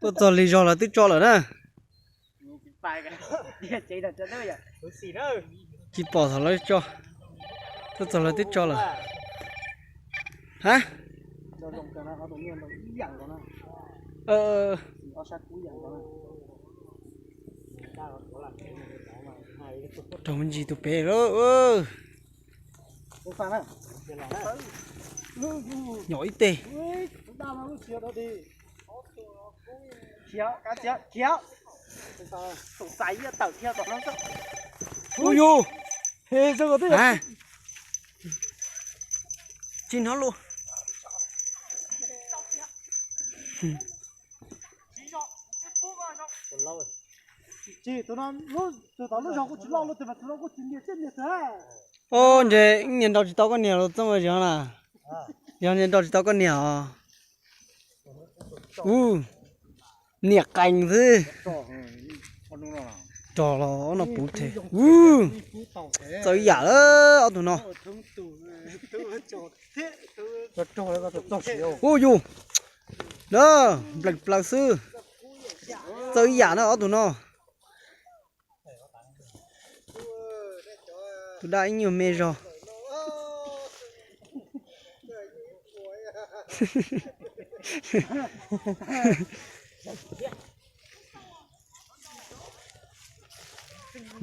Tuaj txog lig zog lawv twb tso lawm na. Tsis pom thaum lawv tso, tuaj txog lawv twb tso lawm. Ha, raug me ntsis tus pem lawm. Nyom ib teg. Ua yus, tsis hnov luj. Ub, ntshe niag nrau tsis tau koj niag los txoj ua zog na. Yog niag nrau tsis tau koj niag os. Ub, niam qees xwb. Rog los ob no puv them. Ub, txawv ib yam lawm ob tug no. Ub yus, na, nplees plaws xwb. Txawv ib yam na ob tug no. Tus daj ib nyuag me zog.